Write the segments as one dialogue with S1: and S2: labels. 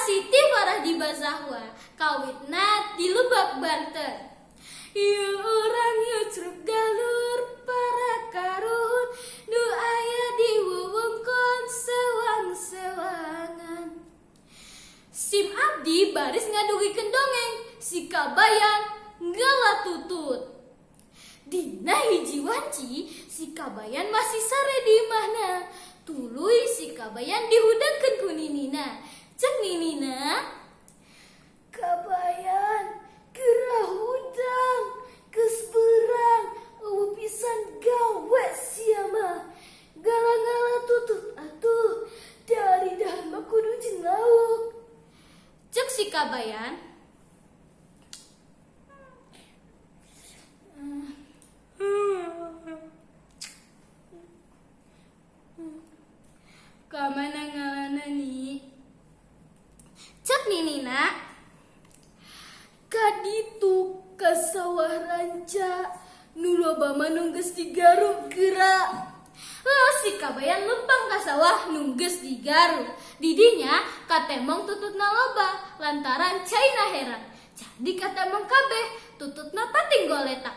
S1: Siti Farah di Basahwa, kawitna di Lebak, Banten. Ieu urang nyucruk galur para karuhun nu aya di wewengkon sewang-sewangan. Sim abdi baris ngadugikeun dongeng si Kabayan ngala tutut. Dina hiji wanci si Kabayan masih sare di imahna. Tuluy si Kabayan dihudangkeun ku ninina. Cek ninina, "Kabayan, geura hudang, geus beurang, euweuh pisan gawe sia mah. Ngala-ngala tutut atuh, dari dahar mah kudu jeung lauk." Cek si Kabayan, "Ka mana ngalana, Ni?" Cek ninina, "Ka ditu, ka sawah ranca nu loba mah nu geus digaruk geura." Lalu si Kabayan lempang ka sawah nu geus digaruk. Didinya katemong tututna loba lantaran caina herang. Jadi katemong kabeh tututna pating goletak.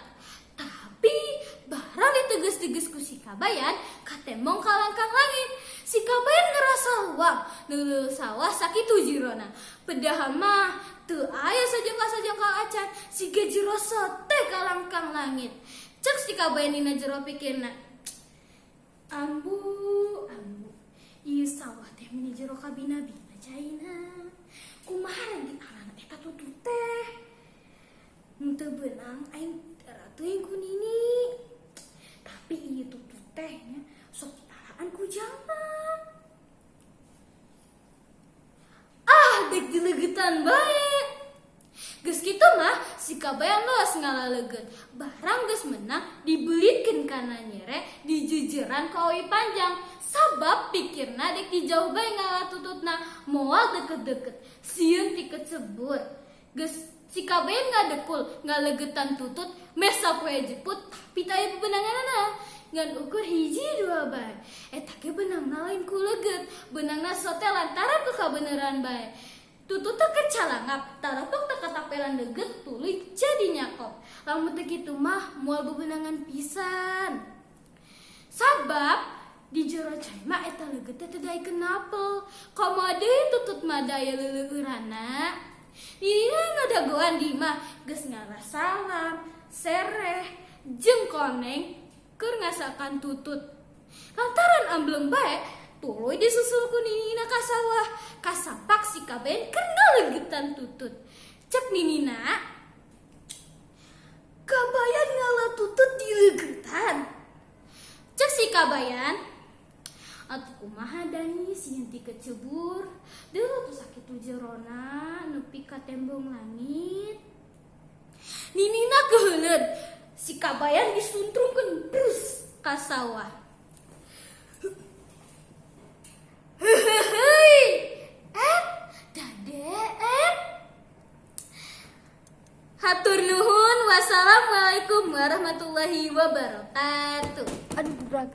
S1: Tapi barang diteges-teges ku si Kabayan, katemong kalangkang langit. Si Kabayan ngerasa luang, neuleuh sawah sakitu jerona. Padahal mah teu aya sajangkal-sajangkal acan, siga jero sote kalangkang langit. Cek si Kabayan dina jero pikirna, "Ambu, ambu, ieu sawah teh meni jero kabina-bina caina. Kumaha rek dialana eta tutut teh? Mun teu beunang aing tera teuing ku nini. Tapi ieu tutut teh nya sok dialaan ku jalma. Ah, dek dilegetan bae." Geus kitu mah si Kabayan los ngalaleget. Barang geus menang dibelitkeun kana nyere, dijejeran ka owi panjang. Sabab pikirna dek dijauh bae ngala tututna, moal deket-deket. Sieun tikecebur. Geus si Kabayan ngadekul ngalegetan tutut meh sapoe jeput, tapi teu aya bebenanganana. Ngan ukur hiji dua bae. Eta ge benangna lain ku leget, benangna sote lantaran ku kabeneran bae. Tutut teh kecalangap, tarapok teh katapelan leget, tuluy jadi nyakop. Lamun teu kitu mah moal bebenangan pisan. Sabab di jero cai mah eta leget teh teu daekeun napel. Komo deui tutut mah daya leuleueurana. Dina ngadagoan di imah geus ngarasalam, sereh, jeung koneng keur ngasakan tutut. Lantaran ambleng bae, tuluy disusul ku ninina ka sawah. Kasapak si Kabayan keur ngalegetan tutut. Cek ninina, "Kabayan ngala tutut dilegetan." Cek si Kabayan, "Atuh kumaha Dani, sieun tikecebur. Deuleu tuh sakitu jerona nepi ka tembong langit." Ninina keuheuleut. Si Kabayan disuntrungkeun brus ka sawah. Heuheuy. Et, dade et. Hatur nuhun. Wassalamualaikum warahmatullahi wabarakatuh.
S2: Aduh, berat.